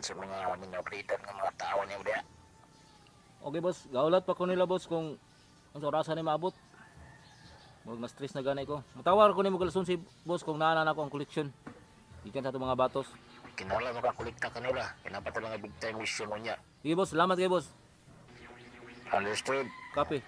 sa mga minopilitan nga mga tao niya diha. Okay boss, gaulat pa ko nila boss kung ang orasan ni maabot. Murag na stress na gani ko. Mutawar ko nimo si boss kung naa na nako ang koleksyon. Gikan sa atong mga batos. Kinahanglan makakolekta kanila. Kinapat lang nga big time mission mo niya. Sige boss, salamat kay boss. Understood? Copy.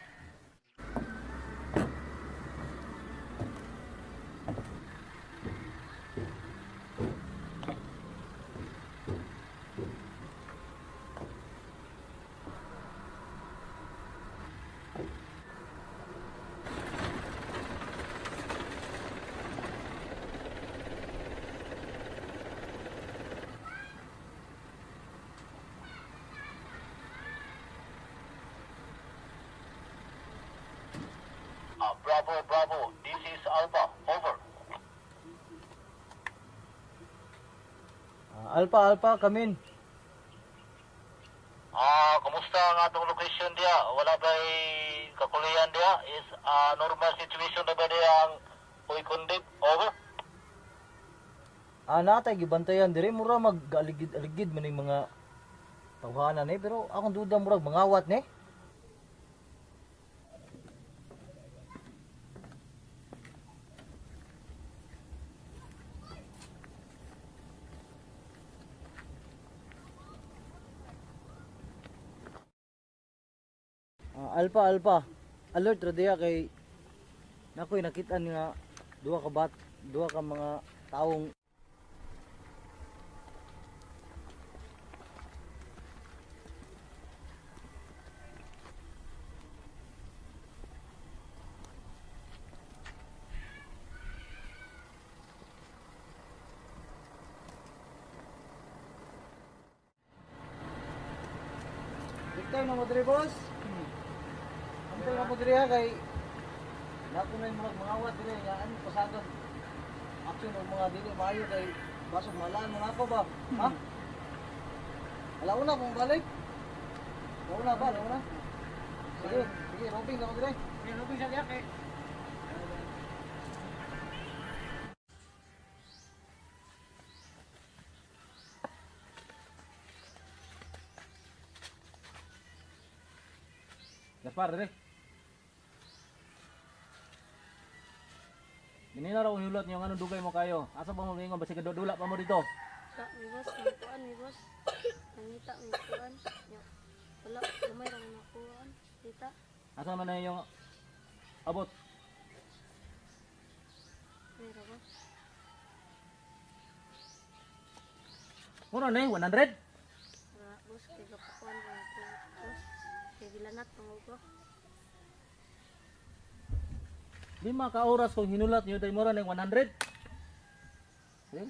Bravo, Bravo. This is Alpha. Over. Alpha, Alpha, come in. Kumusta ang atong location diya? Wala ba'y kakulian diya? Is normal situation na ba diya ang Uy Kundip? Over. Natay gibantayan dire mura mag aligid-aligid man ning mga tawhana ni, pero akong duda murag mangawat ni. Alpha, Alpha. Alert ra diha kay nakoy nakitaan nga duha ka bat, duha ka mga taong. Victor na mo diri, boss. Antay na mo diri ha kay nako na yung mga mangawat diri nga ano pasagad. Action og mga dili maayo kay basog malaan mo nako ba? Ha? Alauna kung balik. Alauna ba? Alauna. Sige, sige, roping na mo diri. Sige, roping sa diha kay. Gaspar, dire. Ganina raw hinulat niyo anong dugay mo kayo. Asa pa mo ingon basi kadudula pa mo dito. Sa, mi boss, nangkuan mi boss. Nangita mi kuan. Yo. Wala, gamay ra man nakuan. Kita. Asa man na yung abot? Mira boss. Mura na eh, 100. Wala boss, kay gapakuan ko ko boss. Kay gilanat man ko. 5 ka oras kung hinulat niyo dahil mura na yung 100. See?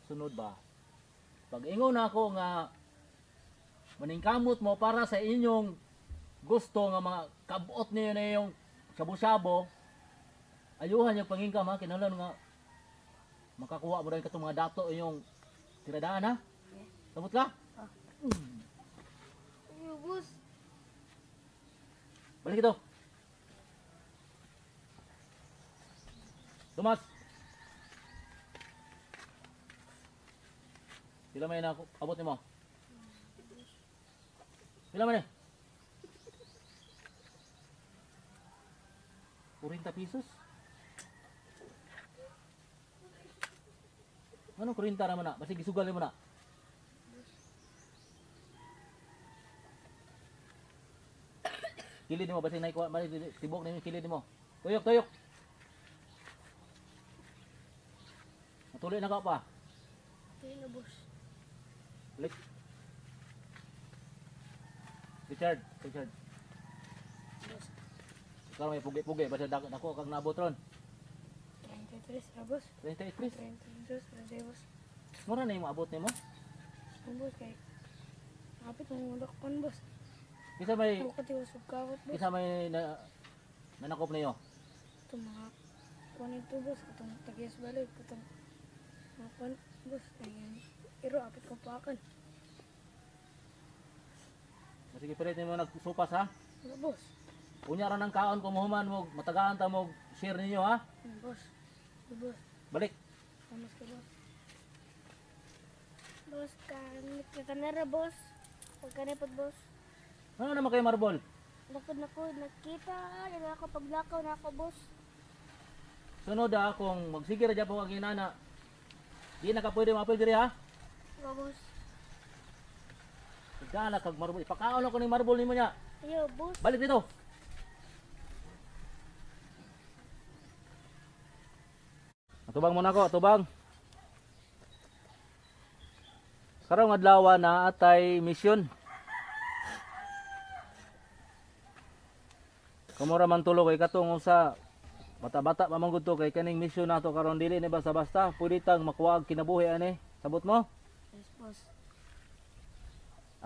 Sunod ba? Pag ingon ako nga maningkamot mo para sa inyong gusto nga mga kabot niyo na yung shabu-shabo, ayuhan yung pangingkam ha, kinahanglan nga makakuha mo rin katong mga dato inyong tiradaan ha. Sabot ka? Ayo boss. Balik ito. Tomas. Pila may na abot nimo? Pila man eh? 40 pesos? Ano 40 naman na? Basta gisugal mo na. Kilid mo basta naikuha, mali tibok na yung kilid mo. Tuyok, tuyok. Matuloy na ka pa. Tuyo na boss. Balik. Richard, Richard. Boss. Ikaw may pugi-pugi basta dako kag naabot ron. 33 ra boss. 33. 33 ra boss. Mura na yung maabot nimo. Ang boss kay kapit mo dakpan boss. Kisa may Ako kati usog kawat boss. kisa may na, nanakop niyo. Itong mga kuan ito boss katong tagiyas balik katong mga kuan boss ay iro apit ko pakan. Sige pilit nimo nagsupas ha. Wala boss. Unya ra ng kaon kung mahuman mo matagaan ta mo share ninyo ha. Ang boss. Ang boss. Balik. Tamas ka boss. Boss, kanara boss. Pagkanipod boss. Ano naman kayo marbol? Lakod na ko, nakita. Yan ako paglakaw na ako boss. Sunod ha, kung magsige ra po ang inana. Di na ka pwede maapil diri ha. Go boss. Dala kag marbol. Ipakaon ako ning marbol nimo nya. Ayo boss. Balik dito. Atubang muna ako, atubang. Karong adlaw na atay misyon. Kamura man tulo kay katong usa bata-bata pa man gud to kay kaning misyon nato karon dili ni basta-basta pwede tang makuha og kinabuhi ani. Sabot mo? Yes boss.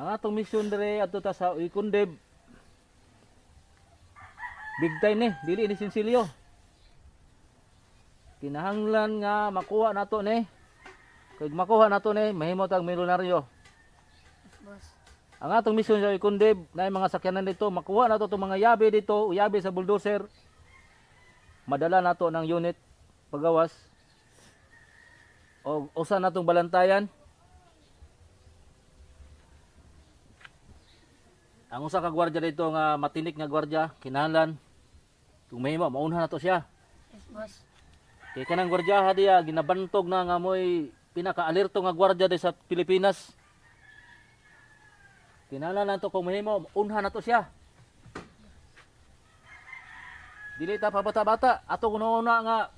Ang atong misyon dire adto ta sa Uy-Cundib. Big time ni, dili ni sinsilyo. Kinahanglan nga makuha nato ni. Kay makuha nato ni, mahimo tag milyonaryo. Yes boss. Ang atong misyon sa Uy-Cundib, na mga sakyanan dito, makuha nato itong mga yabe dito, yabe sa bulldozer. Madala nato ng unit pagawas. O usa natong balantayan. Ang usa ka gwardiya dito nga matinik nga gwardiya, kinahanglan kung mahimo maunhan nato siya. Yes boss. Kay kanang gwardiyaha diya ginabantog na nga mo'y pinaka-alerto nga gwardiya di sa Pilipinas. Kinahanglan nato kung mahimo maunhan nato siya. Dili ta pabata-bata, ato kuno na nga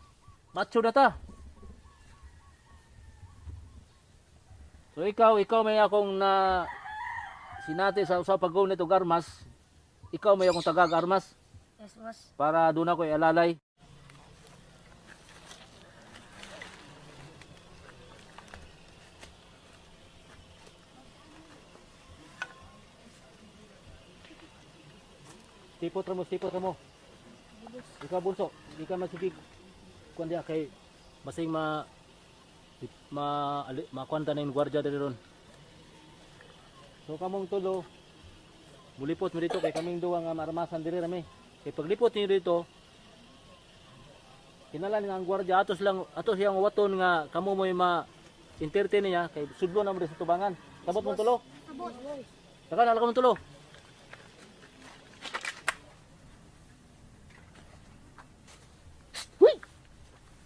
macho na ta. So ikaw may akong na sinati sa usa pag nito armas, ikaw may akong tagag armas Yes boss. para doon ako ialalay. Tipot ra mo, tipot ra mo. Ikaw bunso, di ka masigig kuan diha kay basing ma ma makuan ta na yung gwardiya diri ron. So kamong tulo mulipot mo dito kay kaming duwa nga maarmasan diri rami. Kay paglipot niyo dito kinalan nga ang gwardiya atos lang atos siyang waton nga kamo mo'y ma entertain niya kay sudlo na mo diri sa tubangan. Sabot mong tulo. Sabot. Taka na mong tulo. Huy!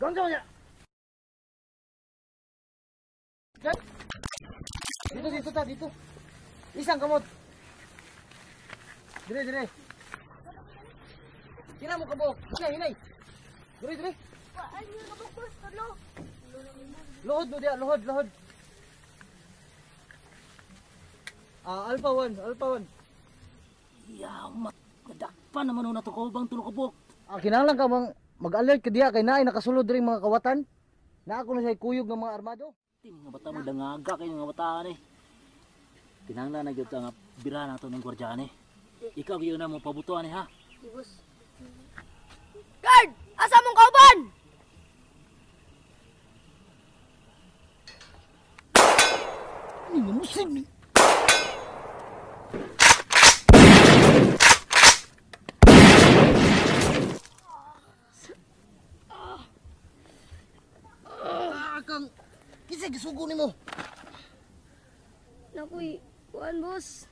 Gangga niya. Dito, dito ta, dito. Isang kamot. Dire, dire. Kina mo kabok. Hinay, hinay. Dire, dire. Ay, nga kabok boss, tulo. Luhod mo diya, luhod, luhod. Ah, Alpha 1, Alpha 1. Yamat, nadakpan naman na to ko bang tulo kabok. Ah, kinahanglan ka bang mag-alert ka diya kay naay nakasulod diri mga kawatan. Naa ko na siya kuyog ng mga armado. Ting nga bata mo dangaga kayo nga bata ni. Kinahanglan na gyud ta nga bira nato ng gwardiya ni. Ikaw gyud na mo pabutuan ni ha. Di boss. Guard! Asa mong kauban? Ni mo muslim ni. Ah, kang kinsa gisugo nimo? Nakoy, kuan boss.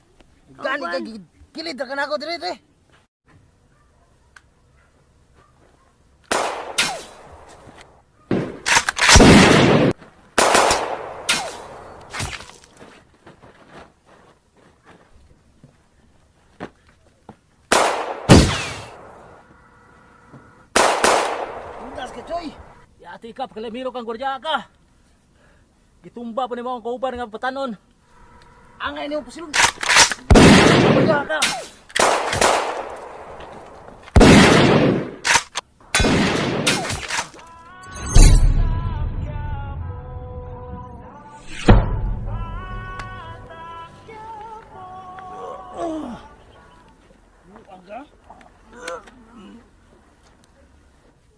Gani ka kilid ra ka nako dire dire. Undas ka, Choy! Yati ka pagkalamiro kang gwardiya ka. Gitumba pa nimo ang kauban nga patanon. Angay nimo pusilon. Gwardiya ka.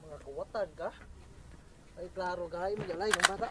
Mga kawatan ka. Ay, klaro ka. Ay, magalay kang bata.